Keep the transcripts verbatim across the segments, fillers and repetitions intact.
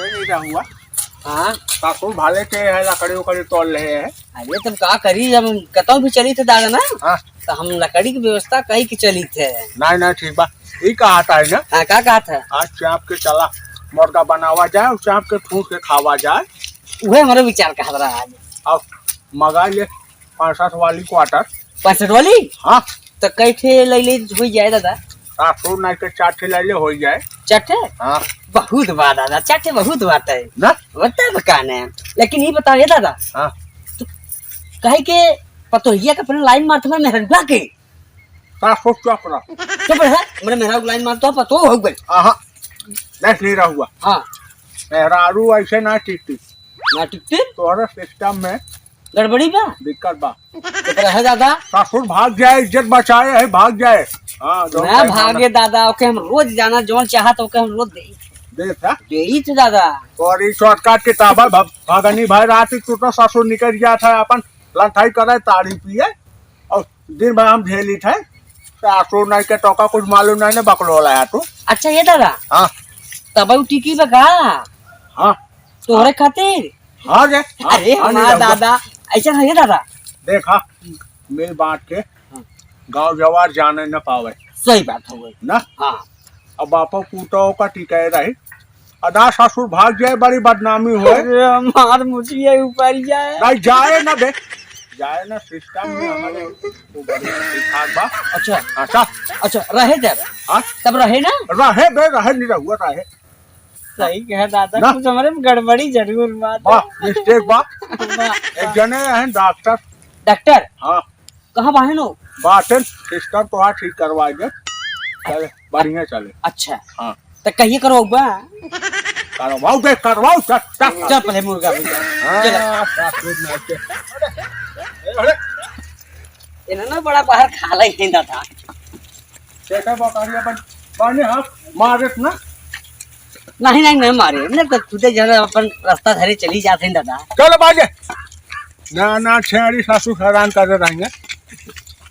नहीं रहुआ। हाँ। सासू भाले के है, लकड़ी उकड़ी तोड़ ले है। अरे, तब का करी, जब हम कतौ भी चली थे दादा ना, हाँ। तो हम लकड़ी की व्यवस्था कई के चली थे। नहीं, नहीं, ठीक बा। ई कहा था ना? हाँ, का कहा था? आज चाप के चला, मुर्गा बनावा जाए और चाप के फूंक के खावा जाए। उहे हमारे विचार कहा रहा आज। अब मंगा ले पाँच सात वाली quarter। पाँच सात वाली? हाँ। तो कई ठे ले ले हो जाए दादा? सासू नहीं के चार ठे ले ले हो जाए। चार ठे? हाँ। बहुत बा दादा, चार ठे बहुत बात है। ना? बता तो कान है। लेकिन ये बताओ ये दादा। हाँ। तू काहे के पतोहिया के अपने line मारत हमारे मेहररुआ के? सासू चुप रह। चुप रह, मेरे मेहरारू के line मारत हो, पतो हो गई। हाँ। देख नहीं रहुआ। हाँ। मेहरारू ऐसे ना टिकती। ना टिकती? तोहरे system में गड़बड़ी बा? दिक्कत बा। चुप रहे दादा। ससुर भाग जाए, इज्जत बचाए है, भाग जाए। हाँ, जौन ना time भागे आना। दादा, ओके हम रोज जाना, जौन चाहत ओके हम रोज दे। दे था? दे ही थे दादा। और ई shortcut किताब है, भग-, भगनी भाई रात ही तू तो ससुर निकल गया था, अपन लंठाई करे, ताड़ी पिए, और दिन भर हम झेली थे। ससुर नहीं के टोका कुछ मालूम नहीं ने बकलोल आया तू। अच्छा ये दादा। हाँ। तब उ टिकी बा का? हाँ। तोहरे खातिर? हाँ रे, हाँ, अरे हाँ, हमार नहीं रहुआ। दादा, ऐसा है ये दादा। देखा, मिल बांट के हाँ। गाँव जवार जाने न पावे। सही बात हो गई। ना? हाँ। अब बापो पूतो का टिकाए रही। अदा ससुर भाग जाए, बड़ी बदनामी होए। अरे हमार मुछिया ऊपर जाए। नहीं, जाए ना बे। जाए ना, system में हमारे वो बड़ी ठीक ठाक बा। अच्छा। अच्छा। अच्छा, रहे जब। हाँ? तब रहे ना? रहे बे, रहे नहीं रहुआ, रहे। सही कहे दादा, ना? कुछ हमारे में गड़बड़ी जरूर बा। बा, mistake बा। बा। एक जने हैं डॉक्टर। डॉक्टर? हाँ। कहाँ बा है नो? बातें system तो हाँ ठीक करवाए दे। चले, बढ़िया चले। अच्छा। हाँ। तो कहिए करो बा। करवाओ बे, करवाओ, चल, चल। चल पहले मुर्गा भी। हाँ, चल। सासुर ना के। अरे, अरे। इन्हें ना बड़ा बाहर खा ले ही दादा। देखा बकरिया बन, बने हाँ, मारत ना। नहीं, नहीं, नहीं मारे। नहीं तो खुदे जरा अपन रास्ता धरे चली जाते हैं दादा। चल बाजे। ना, ना, छेड़ी सासू हैरान कर रहे हैं।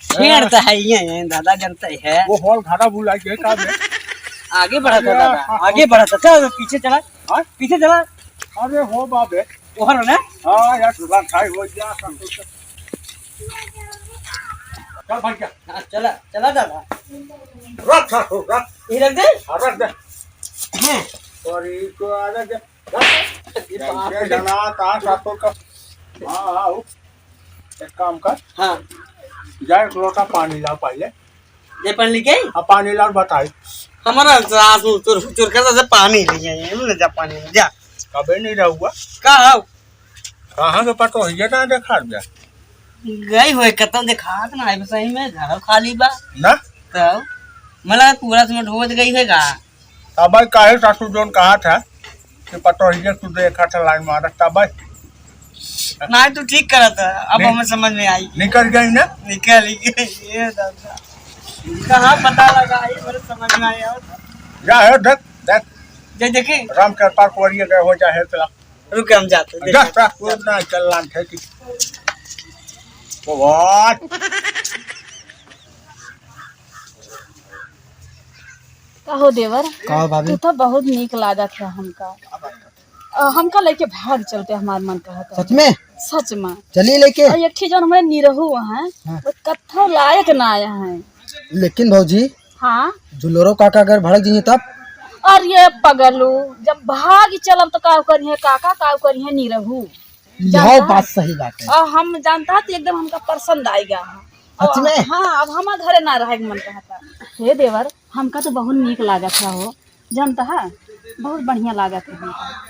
छेड़ तो है ही है, दादा जानते हैं। वो हॉल घरा बुला के का बे? आगे बढ़ा था अरे, दादा, हाँ, आगे बढ़ा था। चल, पीछे चला। हाँ? पीछे चला। अरे हो बाबे। ओहर ना? हाँ, यार, सुधार खाई हो गया, सब कुछ। चल भाग जा। हाँ, चला, चला दादा। रख सासू, रख। ये रख दे? हाँ, रख दे। हाँ। और इसको आ रख दे। रख। ये बाप रे। जला था सासू का। हाँ, हाँ, हो। एक काम कर। हाँ। जा, एक लोटा पानी ला पहले। ये पानी लेके आई? अब पानी ला और बताई। हमारा सास हुचुर हुचुर करता से पानी ले आई, हम ले जा पानी ले जा। कबे नहीं रहुआ? का हो? कहाँ के पतोहिया ना देखा जा? गई होए कतौ देखात ना है, सही में घर खाली बा। ना? तो मला पूरा से ढोज गई है का? अब भाई काहे सासू जोन कहा था कि पतोहिया तू देखा था line मारत था भाई। नहीं, तू ठीक करत है, अब नि-, हमें समझ में आई। निकल गई ना? निकल गई, ये दादा। कहाँ पता लगा, ये मेरे समझ में आया। जा है, देख, देख। जे देखे। राम कृपा कोरिया गए हो चाहे तो। रुक, हम जाते हैं, जा, देखो। जा, वो ना चल लान थे कि। भगवान। का हो देवर? का हो भाभी? तू तो बहुत नीक लागत है हमका। अ, हमका लेके भाग चलते हमार मन कहत है। सच में? सच में। चलिए लेके। और एक ठे जौन हमारे निरहू हैं, हाँ। वो कत्थो लायक ना आया है। लेकिन भौजी, हाँ? दुलरो काका अगर भड़क जाइए तब? अरे पगलू, जब भाग चलब तो का करिए काका, का करिए निरहू? यह जानता बात है? सही बात है। और हम जानता है तो एकदम हमका पसंद आएगा। सच में? हाँ, अब हमार घरे ना रहे के मन कहता। हे देवर, हमका तो बहुत नीक लागत है हो, जानता है, बहुत बढ़िया लागत है हमका।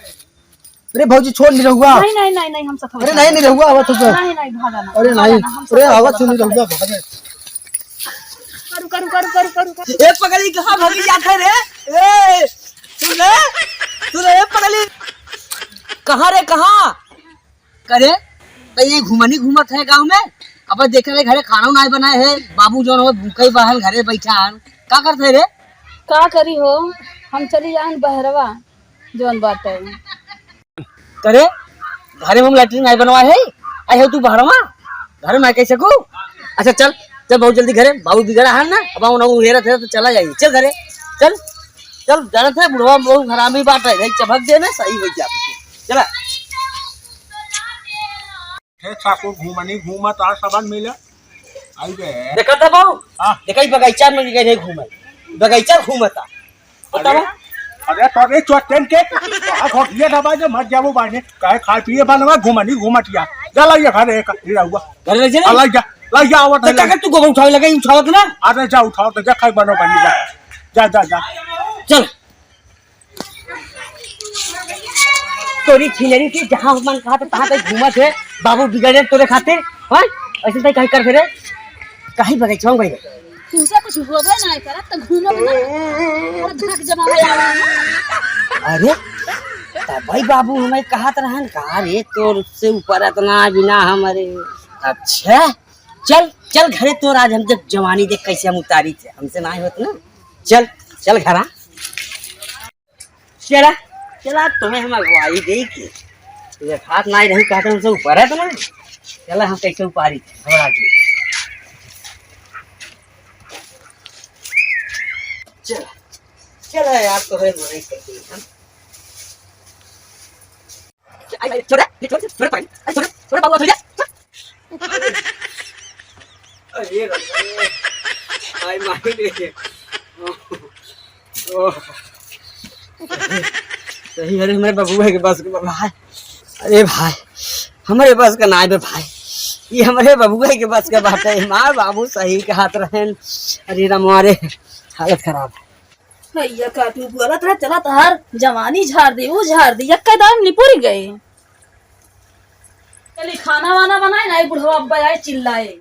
अरे भौजी, छोड़ निरहुआ। नहीं, नहीं, नहीं, नहीं, हम सब अरे नहीं, निरहुआ, आवत हो तो। नहीं, नहीं, भागा ना, अरे भागा नहीं, ना, हम सब अरे आवत हो निरहुआ, भागे। करू, करू, करू, करू, करू, करू। ए पगली, कहाँ भागी जात है रे? ए, सुन रे, सुन रे, ए पगली। कहाँ रे, कहाँ? करे, तो ये घुमनी घूमत है गाँव में। अब देखे रे, घरे खाना नहीं बनाए है, बाबू जौन हो भूखे बहन घरे बैठा है, का करते रे? का करी हो, हम चली जाएन बहरवा, जौन बात है। करे, घरे में हम latrine नहीं बनवाए है, आए हो तू बहरवा, घर में आए कैसे को? अच्छा चल, चल बहुत जल्दी घरे, बाबू बिगड़ा है ना, अब उन्हें हेरत है तो चला जाइए, चल घरे, चल। चल, जानत है, बुढ़वा बहुत हरामी बात है, नहीं चमक देना, सही हो जाए। चला। हे सासू, घूमनी घूमत आ सबन मिले। आई बे। देखा था बाबू? हाँ। देखा, ई बगीचा में गए नहीं घूमे। बगीचा घूमता। बतावा। अरे, अरे, तो अरे चोटेन के, कहाँ घोटिया दबा दे, मर जाबो बाने। काहे खाए पिए बनवा, घूमनी घूमतिया। जा ला ये घरे एक, ही रहुआ। घरे ले जा। आ, लाई जा, लाई जा, आवत तो है, काका लाई। तू गोबर उठावे लगा, उठावत ना। अरे जा, उठाओ तो जा, खाई बनो बनी जा। जा, जा, जा। चल। तोरी छिनरी के जहाँ मन कहा तो तहाँ तक घूमत है। बाबू बिगड़े तोरे खातिर, हाँ? ऐसे तक काहे करते रे? काहे बगैचा में गई? तुमसे कुछ होबे ना करत तो घूमब ना। अरे धक जमावे वाला है। अरे, तब भाई बाबू हमें कहत रहन का रे, तोर से ऊपर इतना बिना हमारे। अच्छा, चल, चल घरे तोर, आज हम जब जवानी देख कैसे हम उतारी थे, हमसे ना होत ना। चल, चल घरा। चला, चला, तुम्हें हम अगुवाई देई के। तुझे खात नाई रही, कहते हमसे ऊपर है तुम्हें। चला, हम कैसे उपारी, घबरा के। चला, चला यार, तुम्हें मरे करते हैं हम। आई, आई, छोड़, ये छोड़, छोड़ पानी। आई, छोड़, छोड़ बाबू, छोड़। अरे राम रे। आई माई रे। ओह। सही, अरे हमरे बबुआ के बस के बा भाई। अरे भाई, हमरे बस का नाई बे भाई। ये हमरे बबुआ के बस का बात है। माँ बाबू सही कहत रहन। अरे राम रे, हालत खराब है। भैया का तू बोलत रहे, चला तहार जवानी झाड़ दे, वो झाड़ दे, यक्का दाम निपुर गए। चली खाना वाना बनाए ना, बुढ़वा अब्बा आए चिल्लाए।